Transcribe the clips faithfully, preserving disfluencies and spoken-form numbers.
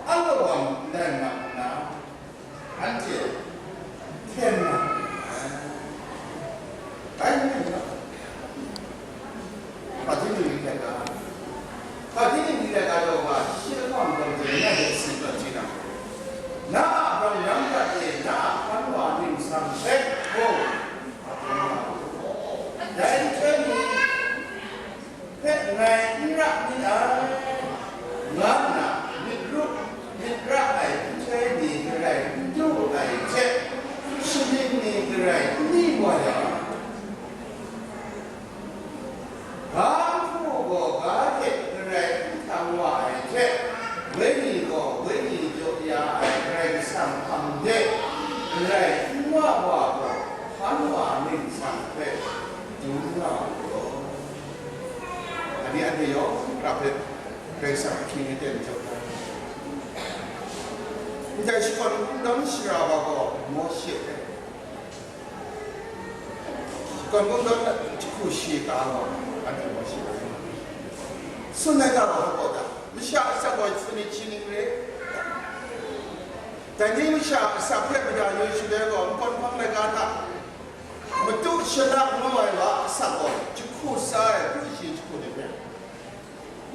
Alawang ndai nga nna, anhte hpyen nga ai. Bai ni hpyen nga, hpaji ni hpyen nga, hpaji ni hpyen nga taw, shi lahkawng tawn hte na de tsin tawn chye na, na a hpang ram rat e, na a hpan wa ningsang hpe gaw, dai nhtoi ni hpe ngai n ra ni ai, nga nna myit rup myit ra ai nhtoi ni garai n du ai hte, shaning ni garai n ni wa yang, ga nhku gaw ga hte garai n htang wa ai hte, wenyi gaw wenyi jaw ya ai Karai Kasang hpang de garai n wa wa gaw, hpan wa ningsang hpe dum nga u law. Ani anhte yawng hkra hpe Karai Kasang ahkying aten jaw ai. Ndai shakawn kungdawn shara wa gaw Mawshe ai. Shakawn kungdawn jahku shi ka gaw anhte Mawshe ai. Tsun ai ga gaw hpa ta? Masha asak gaw sanit shi ning re. Dai ni masha asak hpe mada yu shaloi gaw, nkawn hpang laika hta matu shala ngu ai wa asak gaw jahku tsa ai, kru shi jahku ni hpe.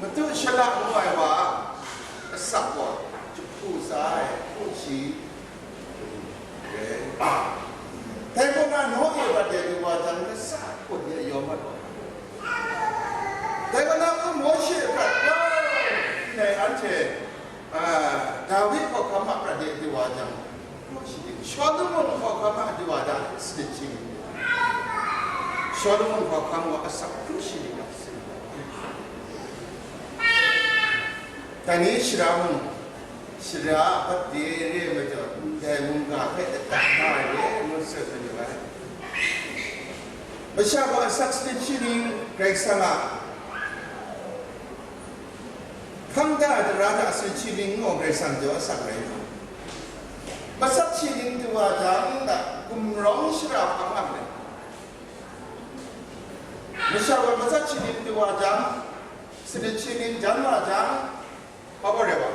Matu shala ngu ai wa asak gaw jahku tsa ai, kru shi re. Dai kaw na, Noe prat de du wa jang, lasa hkut de yawm mat wa. Dai kaw na, Mawshe prat wa, nai anhte, ah, Dawi hkawhkam a prat de du wa jang, kru shi ning, Shawlumon hkawhkam a du wa jang, sanit shi ning, Shawlumon hkawhkam gaw asak kru shi ning a sanit. Dai ni shara mung, shara a pat de re ai majaw, ndai mungga hpe adat da ai re, ngu tsun mayu ai. Masha gaw asak sanit shi ning Karai Kasang a hpang da ai tara hta sanit shi ning gaw Karai Kasang jaw asak rai nga. Matsat shi ning du wa jang, gumrawng shara hpang nga ai. Masha gaw matsat shi ning du wa jang, sanit shi ning jan wa jang, hpa gaw rai wa?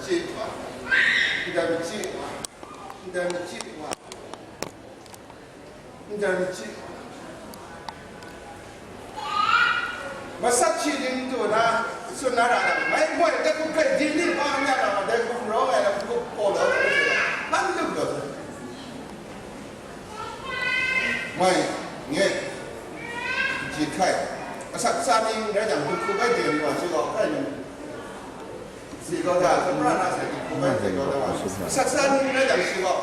Chye wa, ndai machyi wa, ndai machyi wa, ndai machyi wa. Matsat shi ning du na, tsun na ra na, mai moi, dai hku hpe di ni hpa n ya na, dai hku rawng ai, dai hku hpaw law, hpan lu law. Mai, nye, ji hkai, asak tsa ning rai jang, dinghku bai de ni wa shi gaw, hkai ni, zi kau da, samra na sai dinghku bai de kau da wa, asak tsa ning rai jang shi gaw,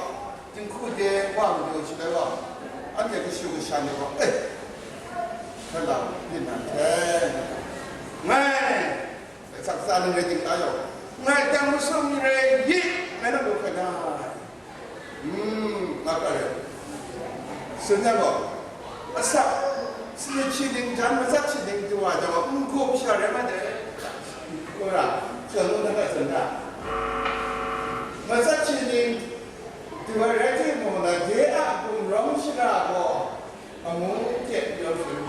dinghku de wa majaw shi bai wa, anhte kashu kasha ni gaw, eh, hkra la, byin nan hte, ngai, asak tsa ning rai ting ta yaw, ngai dang masum ni rai yi, ngai na lu hkra na. Hmm, nga hkra rai. Tsun yang gaw, asak, sanit shi ning jan, matsat shi ning du wa jang, n-gun masha rai mat ai. Kura, tsun ngu na hpe tsun ga. Matsat shi ning du ai rai timung, na de a gumrawng shara gaw amu hte yawng tsun.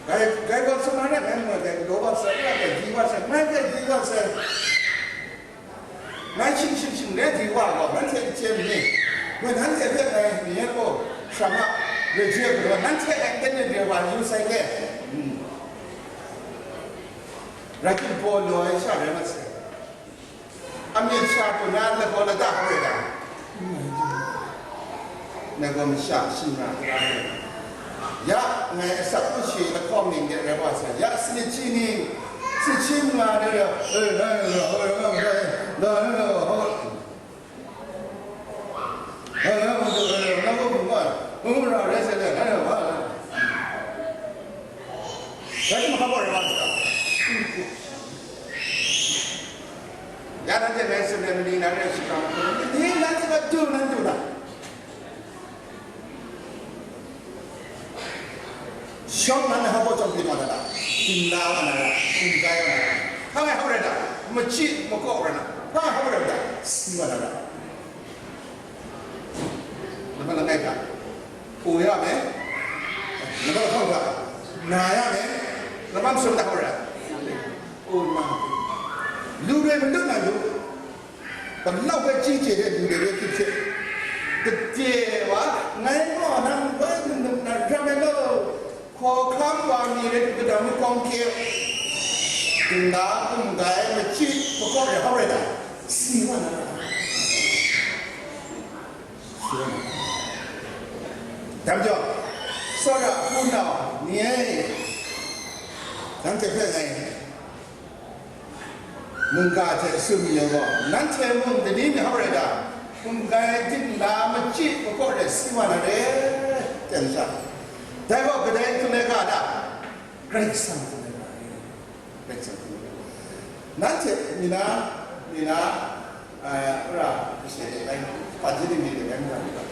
Gai, gai gaw tsun na rai ngai, ngai dai galaw wa sai, ngai dai di wa sai, ngai dai di wa sai. Ngai shing shing shing re di wa gaw, nanhte n chye mi? Ngai nanhte hpe ngai mi yan gaw, sham a, re je gaw, nanhte a n-, n-, re wa yu sai le. Hmm. Rai timung, baw law ai sha rai mat sai. Amyit sha pru na, lagaw lada hkoi da. Ngai gaw masha shing na hkra ai. Ya, ngai asak kru shi lahkawng ning de rai wa sai. Ya, sanit shi ning, sanit shi manga de, eh, eh, eh, eh, eh, eh, eh, eh, eh, eh, eh, eh, eh, eh, eh, eh, eh, eh, Rai sai le, rai wa. Rai ma hpa rai wa sa. Ya nanhte ngai tsun ai mani nan rai shakram hku ni, nanhte hpe du nan du na. Shawng nan hpa baw chyawm pyi wa na ra, hkum la wa na ra, hkum kai wa na ra. Hpa ngai hpa rai da, machyi makaw rai na, hpa ngai hpa rai da, si wa na ra. Nambat langai hta, o ya me, nambat lahkawng hta, na ya me, nambat masum hta hpa rai da, o na. Lu rai madun na lu. Galau hpe chyeju chye hte lu de rai hte hte, gade wa, ngai gaw nang bai hkrum hkrum na ram ai law, hkawhkam wa mi rai hte kadam ai kawng hkye, dingda, hkum kai, machyi makaw rai hkau rai ta, si wa na ra. Si wa na ra. Dam jaw, tsawra hpunau ni e, nanhte hpe ngai mungga hte tsun mi ai gaw, nanhte mung dai ni myit hkau rai da, hkum kai, dingda, machyi makaw rai si wa na re, ten sha. Dai gaw kadai hkrum ai ga da? Karai Kasang hkrum ai ga re. Karai Kasang hkrum ai ga. Nanhte mi na, mi na, a, ra, kashe de rai, hpaji ningli de rai, mungga ni ga.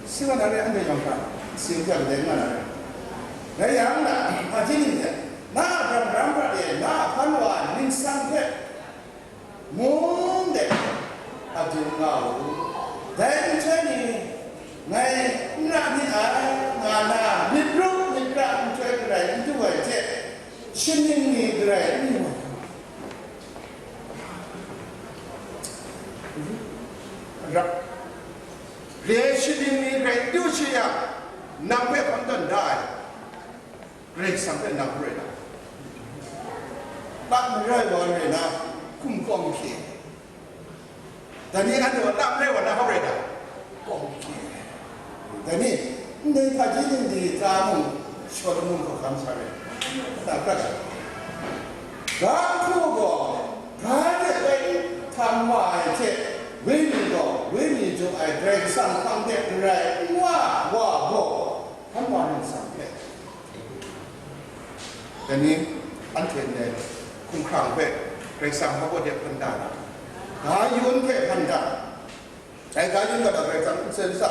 Si wa na re, anhte yawng hkra, si wa na re, nga na re. Rai yang na, hpaji ningli de, na a daram daram hkra de, na a hpan wa ningsang hpe mung de adun nga u. Dai nhtoi ni ngai n ra myit ai, nga na, myit ru myit ra nhtoi garai n du ai hte, shaning ni garai n yu ai. Ra, re shaning ni garai n du shi yang, nang hpe hpang tawn da ai. Karai Kasang hpe nang rai na, lam marai wa rai na, hkum kawng hkye, dai ni anhte a lam marai wa na hkau rai na, kawng hkye, dai ni ndai hpaji ningli hta mung, Solomon hkawhkam sa rai, na prat ai. Ga hku gaw, ga hte bai n htam wa ai hte, wenyi gaw, wenyi jaw ai Karai Kasang hpang de garai n wa wa gaw, hkan wa ningsang hpe, dai ni anhte ndai hkumhkrang hpe Karai Kasang hpa baw de hpan da na, ga yun hpe hpan da. Dai ga yun ga da Karai Kasang n tsun sa,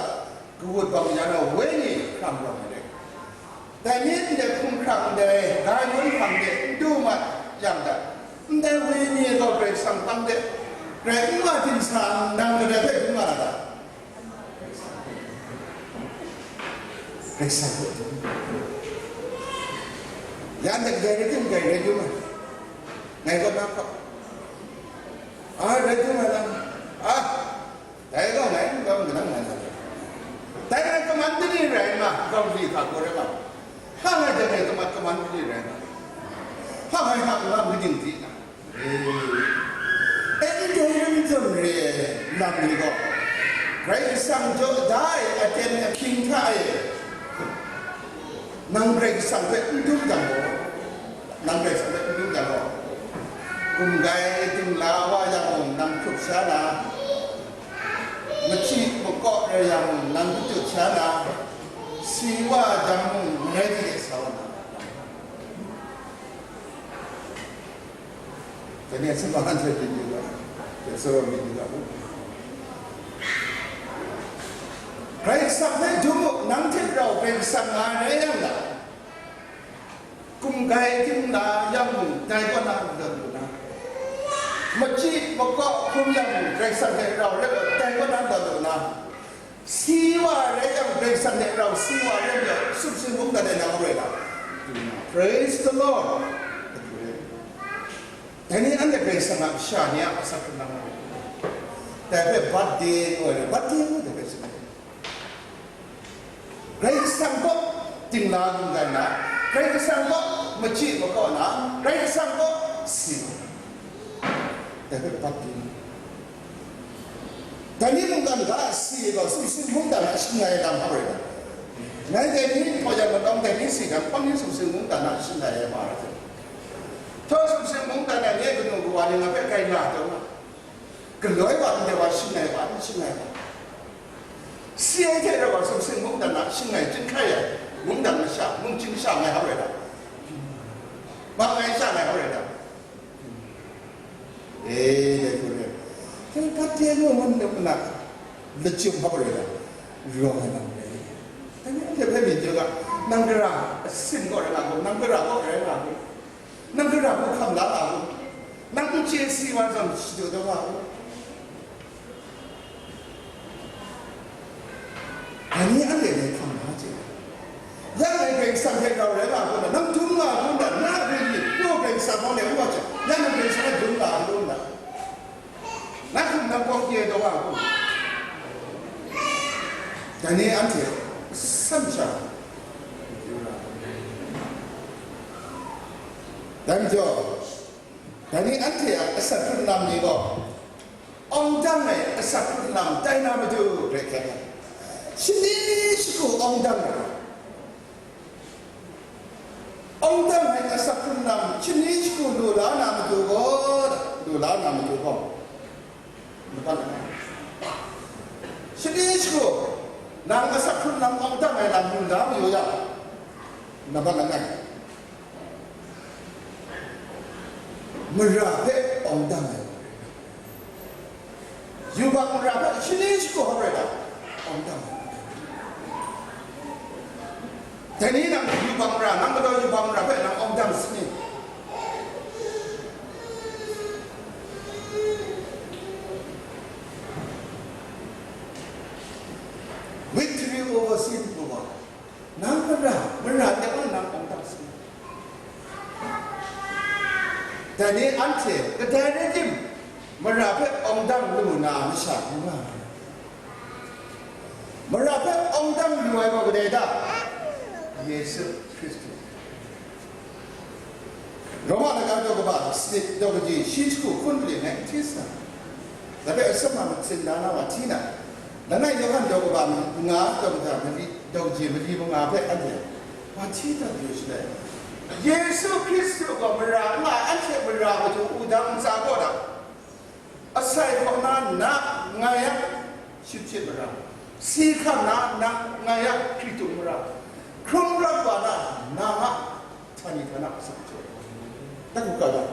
kawut bang ya na wenyi hkram rawng ai. Dai ni ndai hkumhkrang ndai ga yun hpang de n du mat yang gaw, ndai wenyi gaw Karai Kasang hpang de, Karai n wa ting sa nang kadai hpe dum nga na ta? Karai Kasang hpe dum. Ya ndai kadai rai tim, dai rai dum ai. Ngai gaw na hkap. A, rai dum ai lam. A, dai gaw ngai n gaw kanang ngai na. Dai ngai kaman dali rai nga, gaw li hka gaw rai nga. Hpa ngai dai ngai kaman, kaman dali rai nga. Hpa ngai hka nga mading di na. E, ndai rai zawn re ai lam ni gaw, Karai Kasang jaw da ai aten ahkying hta e, nang Karai Kasang hpe n dum dan gaw, nang Karai Kasang hpe n dum dan gaw, hkum kai, dingla wa yang mung nang hkrup sha na, machyi makaw rai yang mung nang katut sha na, si wa jang mung marai de sa wa na. Dai ni a sumsing hkra hte byin yu ga, hte tsawra byin yu ga. Karai Kasang hpe dum u, nang hte rau Karai Kasang nga rai yang gaw, hkum kai hkying la yang mung, dai kaw na n tawn lu na, machyi makaw hkrum yang mung, Karai Kasang hte rau rai gaw, dai kaw na n tawn lu na, si wa rai yang, Karai Kasang hte rau si wa rai yang, sumsing mungdan e nang rai na. Praise the Lord. Dai ni anhte Karai Kasang a kasha ni a asak hkrung nang rai. Dai hpe birthday ngu ai, birthday ngu dai hpe tsun ai. Karai Kasang kaw dingla mungdan na, Karai Kasang kaw machyi makaw na, Karai Kasang kaw si na. Dai hpe birthday ngu. Dai ni mungdan ga si gaw, sumsing mungdan a shangai lam hkra rai. Ngai dai ni hpaw yang matawng dai ni si jang, hpang ni sumsing mungdan a shangai ai ma rai. Htawt sumsing mungdan a nye kanu kawa ni nga hpe kai nga taw nga, galoi wa ndai wa shangai wa, n shangai wa. Si ai hte rau wa sumsing mungdan a shangai chyinghkai ai, mungdan masha, mungchying sha ngai hau rai ta? Ma ngai sha ngai hau rai ta? E, dai hku re. Dai hpa teng ngu ngun de na, lachyum hau rai ta? Rawng ai lam rai. Dai ni anhte hpe myit yu ga, nang gara asin kaw rai nga hku, nang gara kaw rai nga hku, nang gara hku hkam la nga hku, nang n chye si wa zawn shadu da wa hku. Dai ni anhte dai hkam na chye. Ya ngai Karai Kasang hte rau rai nga hku na, nang dum nga hku na, na rin myit, ngu Karai Kasang hkawng de ngu wa chyawm, ya nang Karai Kasang hte dum nga hku na, na hkum nang kawng kye taw nga hku. Dai ni anhte san sha. Dai majaw, dai ni anhte a asak hkrung lam ni gaw, awng dang ai asak hkrung lam tai na matu, grai hkrai ai. Shani shagu awng dang ai, awng dang ai asak hkrung lam shani shagu lu la na matu gaw, lu la na matu gaw, laban langai. Shani shagu nang asak hkrung lam awng dang ai lam lu la mayu yang, laban langai. Mara hpe awng dang ai. Yubak mara hpe shani shagu hkawm rai ta? Awng dang ai. Dai ni nang yubak mara, nang galaw yubak mara hpe nang awng dang sini? Victory over sin, nang mara, mara de nang awng dang sini? Dai ni anhte kadai rai tim, mara hpe awng dang lu na masha n nga ai. Mara hpe awng dang lu ai gaw kadai da? Yesu Hkristu. Roma laga daw kaba sanit daw kaji shi jahku hkun mali ngai n hti sa. Dai hpe asak ma matsin da na wa hti na, langai Yawhan daw kaba manga daw kata mali, daw kaji mali manga hpe anhte wa hti dat yu shaloi, Yesu Hkristu gaw mara n nga ai, anhte mara matu wudang ntsa kaw na, asai kaw na na ngai a, shut hpyit mara, si hkam na na ngai a, hkritung mara, hkrung rawt wa na na nga, htani htana asak jaw, dan u ga ga.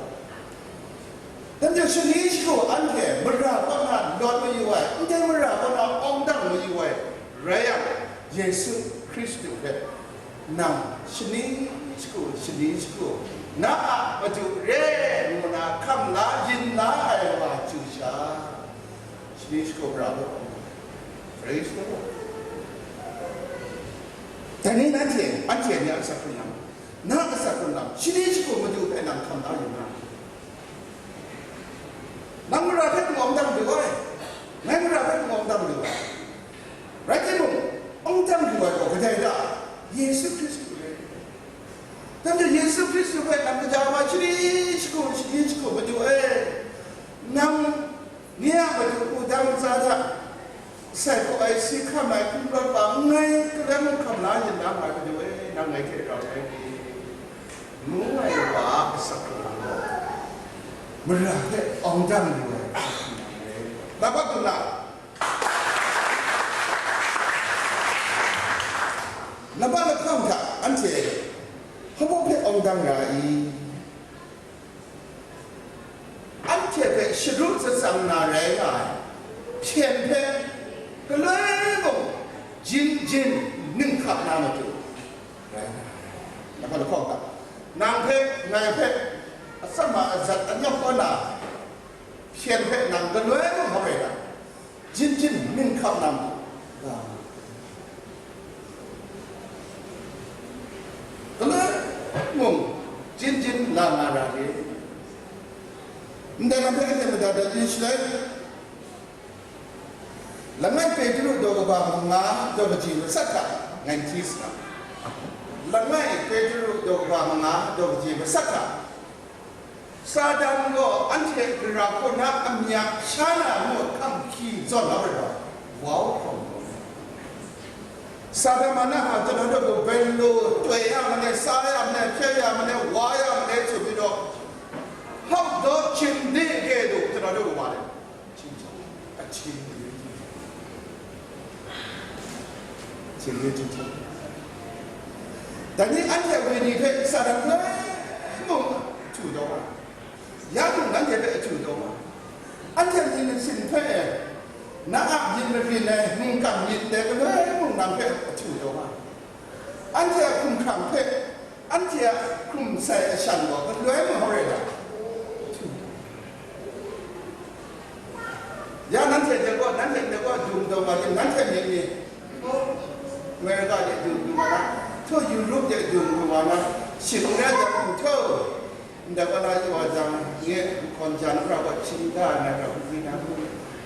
Dan hte shani shagu anhte mara kaw na lawt mayu ai, ndai mara kaw na awng dang mayu ai rai yang, Yesu Hkristu hpe nang shani shagu, shani shagu, na a Madu re ngu na hkam la yin la ai wa chyu sha, shani shagu mara kaw awng dang. Praise the Lord. Dai ni nanhte, anhte ni a asak hkrung lam, na a asak hkrung lam, shani shagu Madu hpe nang hkam la yu na? Nang mara hpe n awng dang lu ai, ngai mara hpe n awng dang lu ai. Rai timung, awng dang lu ai gaw kadai da? Yesu Hkristu rai. Dan hte Yesu Hkristu hpe nang kaja ma shani shagu, shani shagu Madu e, nang Nye a matu wudang ntsa hta, sai hkaw ai, si hkam ai, hkrung rawt wa n ai, galoi mung hkam la yin na nga ai Madu e, nang ngai hte rau rai ni? Ngu ai wa a asak hkrung lam gaw, mara hpe awng dang yu ai asak hkrung lam rai. Labat dum na, labat lahkawng hta anhte hpa mung hpe awng dang ra i? Anhte hpe sharu shatsang na rai nga ai hpyen hpe galoi mung jin jin ning hkap na matu rai nga ai. Nang hpa lahkawng hta, nang hpe, ngai hpe, atsam a azat anyawk kaw na hpyen hpe nang galoi mung hkap rai na, jin jin ning hkap na matu, galoi mung jin jin la nga ra re. Ndai lam hpe anhte mada dat yu shaloi, langai Petru daw kaba manga daw kaji matsat hta ngai n hti saga. Langai Petru daw kaba manga daw kaji matsat hta, Satan gaw anhte gara hku na amyang sha na ngu hkam hkyi zawn la ai gaw, wau hkawm ai. Satan ma na a, tana daw gaw ben lu, toi ya ma ne, sa ya ma ne, hpye ya ma ne, wa ya ma ne, hte hpyi daw, hkap daw hkying de ge du, tana daw gaw wa le. Ahkying, ahkying. Dai ni anhte wenyi hpe Satan hpe mung htu taw wa, ya mung nanhte hpe ahtu taw wa, anhte myit masin hpe na a myit marin ai mungkan myit dai galoi mung nang hpe ahtu taw wa, anhte a hkumhkrang hpe anhte a hkrum sai ashan gaw galoi mahkra rai la. Ya nanhte de gaw, nanhte de gaw, dung taw wa tim, nanhte myit ni? America de dung taw wa na, hto Europe de dung taw wa na, shing n rai jang, hto ndai wa na yu wa jang, nye hkawn jan pra gaw, hpyi da ai na, pra hpyi na,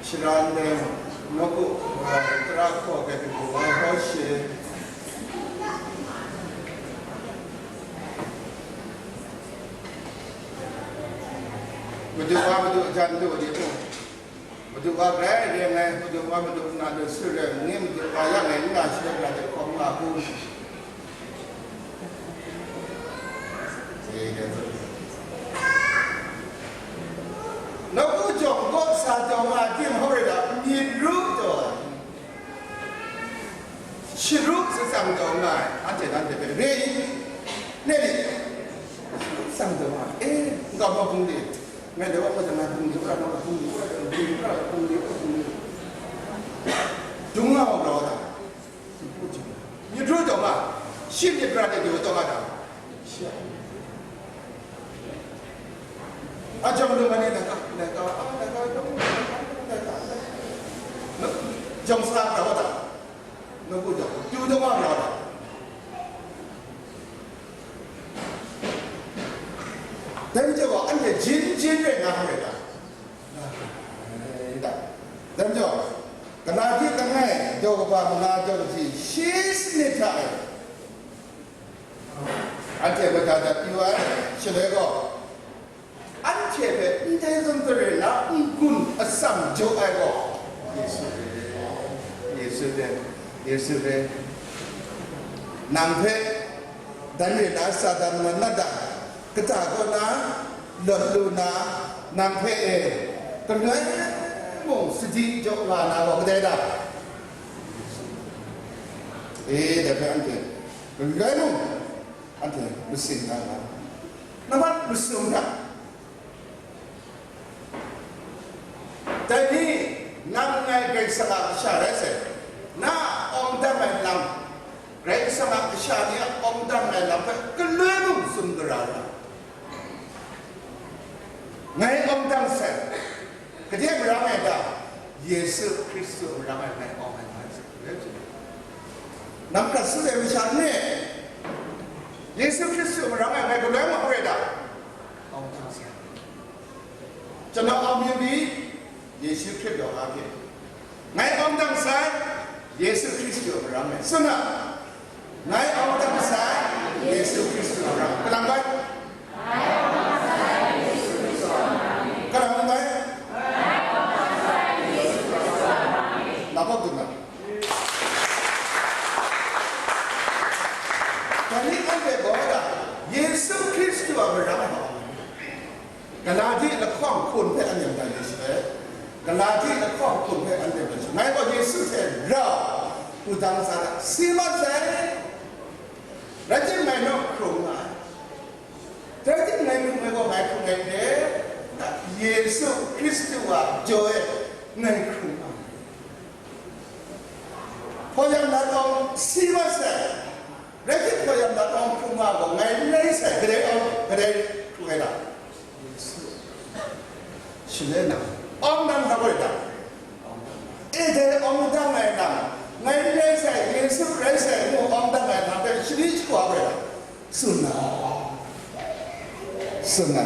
shara ndai, nawku, tara hkaw hpe du wa, hkaw she. Madu wa, madu jan du ni mung, madu wa grai ring ai, madu wa, madu na lu su rai, ngu madu wa yang e, nna shi rai de hkawm nga hku. Nawku jawng kaw sa taw nga ai tim hkawhkam rai da, myit ru taw ai, sharu shatsang taw nga ai, anhte nanhte hpe re i? Ne ni? Sharu shatsang taw nga ai. E, n-ga ma hpung de, ngai de wa ma de, ngai hpung de, wa ma hpung de, wa hpung de, wa hpung de, wa hpung de. Dung nga wa grau da. Myit ru taw nga, shi myit pra de du taw nga da. Shi a. A jawng lu ma ni laika, laika, a, laika, laika, laika, laika. No, jawng sa grau da. Nawku jawng, du taw nga grau da. Dai majaw gaw, anhte jin jin rai nga hkrai da. Dai majaw, Galati langai daw kaba manga daw kaji shi sanit hta e, anhte mada dat yu ai, shaloi gaw, anhte hpe ndai zawn tara na n-gun atsam jaw ai gaw, Yesu re, Yesu re, Yesu re, nang hpe dan re na Satan man na dang, kata kaw na lawt lu na, nang hpe e, galoi mung sadi jaw nga na gaw kadai da? E, dai hpe anhte galoi mung anhte masin nga na, nambat masum hta. Dai ni, nang ngai Karai Kasang a kasha rai sai, na a awng dang ai lam, Karai Kasang a kasha ni a awng dang ai lam hpe galoi mung tsun gara ra. Ngai awng dang sai, gade marang ai ta? Yesu Hkristu marang ai ngai awng ai ngai sai. Nang hkrat sut ai masha n re? Yesu Hkristu marang ai ngai galoi mung hkra da? Awng dang sai. Chana awng myit mi, Yesu Hkristu a hpe. Ngai awng dang sai, Yesu Hkristu a marang e. Tsun na, ngai awng dang sai, Yesu Hkristu a marang. Kalang bai? Kalang bai? Nabawk dum na. Dai ni anhte gaw da, Yesu Hkristu a marang e. Galati lahkawng hkun hpe anhte madan re shi ai. Galati lahkawng hkun hpe anhte madan shi. Ngai gaw Yesu hte rau, wudang sa na si mat sai. Rai timung, ngai naw hkrung nga ai. Rai timung, ngai hkrung ai gaw, ngai hkrung ai hte, Yesu Hkristu a jaw e ngai hkrung nga ai. Hpaw yang na tawng si mat sai. Rai timung, hpaw yang na tawng hkrung nga gaw, ngai n rai sai. Kadai awng, kadai hkrung ai ta? Yesu. Shaloi na, awng dang hkra gaw ta? E, dai awng dang ai lam, ngai n rai sai, Yesu rai sai ngu awng dang ai lam hpe shani shaga gaw ta? Tsun na. Tsun na.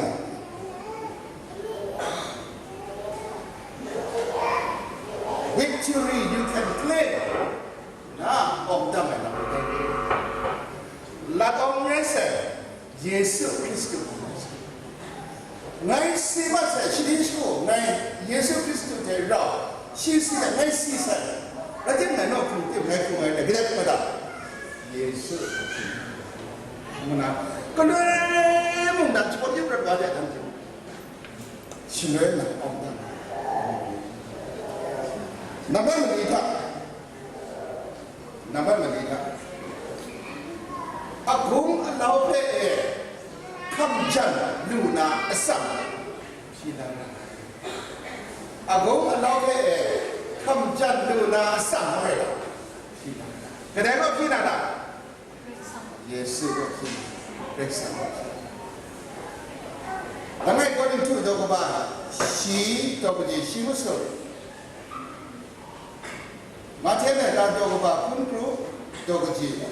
Victory you can claim. Na awng dang ai lam rai. Lat awng rai sai, Yesu Hkristu. Ngai si mat sai, shani shagu, ngai Yesu Hkristu hte rau, shi si ai, ngai si sai. Rai timung, ngai naw hkrung tim, ngai hkrung ai, ngai gadat ma da? Yesu. Ngu na, galoi mung dan jahpawt yu prat wa de, dan tim. Shaloi na awng dan. Nambat mali hta, Nambat mali hta, agung alau hpe e hkam jan lu na atsam, shi na ra. Agung alau hpe e hkam jan lu na atsam hpe, shi na ra. Kadai kaw hpyi na ta? Yesu kaw hpyi, Karai Kasang kaw hpyi. Langai Korinhtu daw kaba shi, daw kaji shi masum, Mahte laika daw kaba hkun kru, daw kaji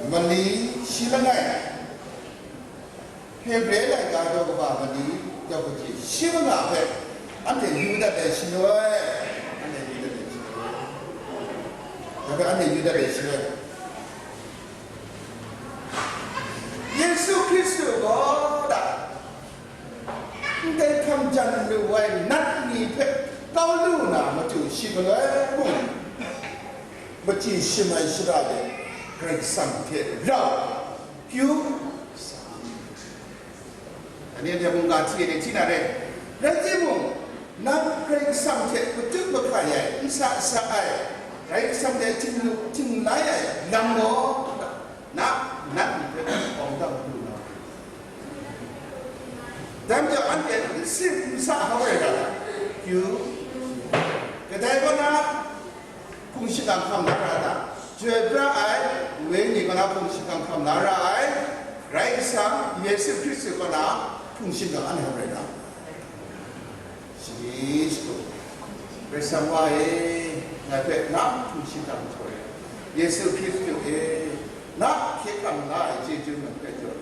mali shi langai, Hebre laika daw kaba mali daw kaji shi manga hpe anhte yu dat ai shaloi, anhte yu dat ai shaloi, dai hpe anhte yu dat ai shaloi, Yesu Hkristu gaw da, ndai hkam jan lu ai nat ni hpe kau lu na matu shi galoi mung, machyi shim ai shara de Karai Kasang hte rau kyu sa. Ani anhte mungga hti ai ni hti na re, rai timung, nang Karai Kasang hte matut mahkai ai, n sa sa ai, Karai Kasang hte htinglu htinglai ai lam gaw, na, nat ni hpe awng dang lu na. Dai majaw anhte n sim n sa hkawai ra ai, kyu, kadai kaw na hpung shingkang hkam la ra ai ta? Chyoi pra ai Wenyi kaw na hpung shingkang hkam la ra ai, Karai Kasang Yesu Hkristu kaw na hpung shingkang anhte hkam rai ta? Shi, shi, Karai Kasang Wa e, ngai hpe na hpung shingkang jaw ai, Yesu Hkristu e, na hkye hkrang la ai chyeju ngai hpe jaw ai,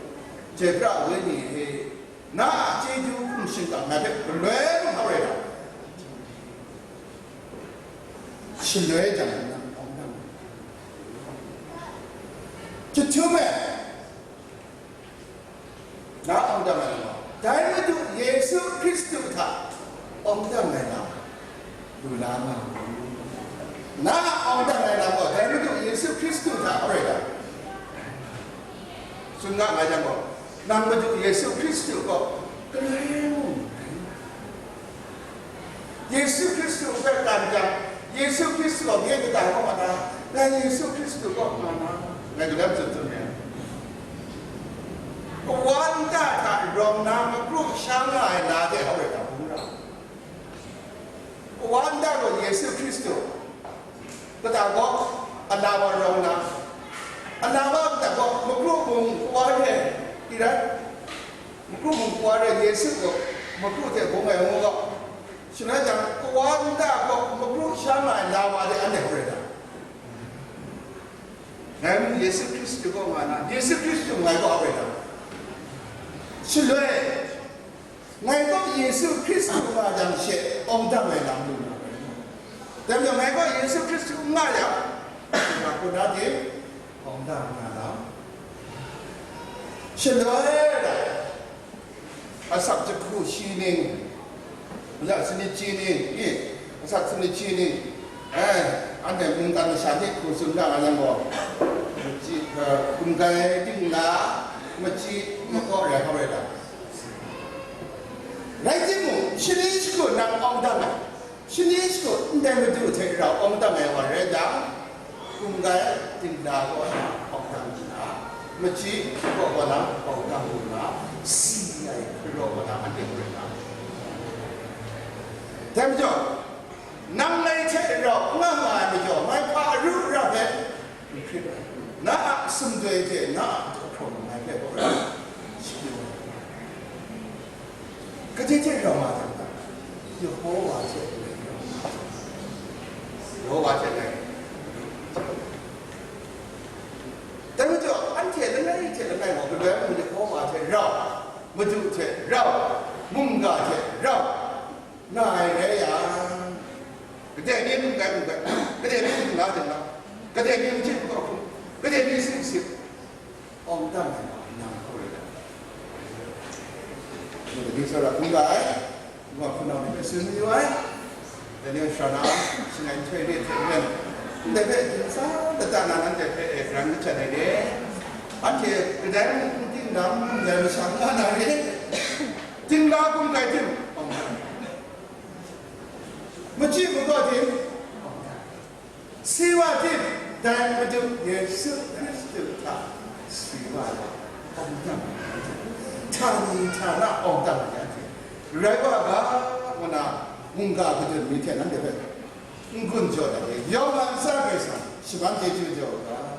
Chyoi pra ai Wenyi e, na a chyeju hpung shingkang ngai hpe galoi lu hkap rai ta? Shaloi jang nang hkawm dang, chyahtum e, na hkawm dang ai lam gaw, dai Madu Yesu Hkristu hta hkawm dang ai lam lu la nga u. Na a hkawm dang ai lam gaw, dai Madu Yesu Hkristu hta hkawm rai ta? Tsun nga nga yang gaw, nang Madu Yesu Hkristu gaw galoi mung rai. Yesu Hkristu hpe tan jang, Yesu Hkristu gaw nye kata kaw nga na, ngai Yesu Hkristu kaw nga na, ngai kadam tsun tsun re ai. Kawa nta hta rawng na makru sha nga ai la de hkawai hta hpung ra. Kawa nta gaw Yesu Hkristu, kata gaw alawa rawng na, alawa kata gaw makru mung kawa re, i rai, makru mung kawa re Yesu gaw makru hte bung ai ngu gaw, shaloi jang kawa nta gaw makru sha nga ai lawa de anhte hkawai hta? Ngai mung Yesu Hkristu kaw nga na, Yesu Hkristu ngai kaw hkawai hta? Shaloi, ngai kaw Yesu Hkristu nga jang she awng dang ai lam lu na. Dai majaw ngai kaw Yesu Hkristu n nga yang, nga hku na de awng dang nga lam. Shaloi dai, asak jahku shi ning, asak sanit shi ning, i, asak sanit shi ning, eh, anhte mungkan masha hte hku tsun ra nga yang gaw, machyi, eh, gumgai dingla, machyi makaw rai hkawai ta? Rai timung, shani shagu nang awng dang ai, shani shagu ndai Madu hte rau awng dang ai wa rai jang, gumgai dingla kaw na awng dang lu na, machyi kaw kaw na awng dang lu na, si ai hkaraw kaw na anhte hkrit na. Dai majaw, nang ngai hte rau n nga nga ai majaw, ngai hpa aru ara hpe n hkrit ai, na a sumdoi hte na a daw hkrawng ngai hpe gaw rai, shi pyi wa ai. Kaji hte rau nga jang ta? Yehowa hte rau nga jang. Yehowa hte rai. Dai majaw, anhte langai hte langai gaw, galoi mung Yehowa hte rau, Madu hte rau, mungga hte rau, nga ai rai yang, kade ni munggai munggai, kade ni dingla dingla, kade ni machyi hkawhkru, kade ni sing sip, awng dang ai wa nang hkawai ai. Nang dai tsawra hkungga ai, nwa hpunau ni hpe tsun mayu ai. Dai ni shara na, shangai nhtoi re hte maren, ndai hpe dingsa lata na nanhte hpe e pran kachyan ai ni, anhte kadai mung n ting na, n dai masha n nga na re. Dingla hkungga tim, awng dang. Machyi makaw tim, awng dang. Si wa tim, Dai Madu Yesu Hkristu hta si wa ai, awng tam ai, htani htana awng tam ai anhte rai wa ga, ngu na mungga kadun mi hte nanhte hpe n-gun jaw dat e. Yawng a ntsa Karai Kasang shaman chyeju jaw u ga.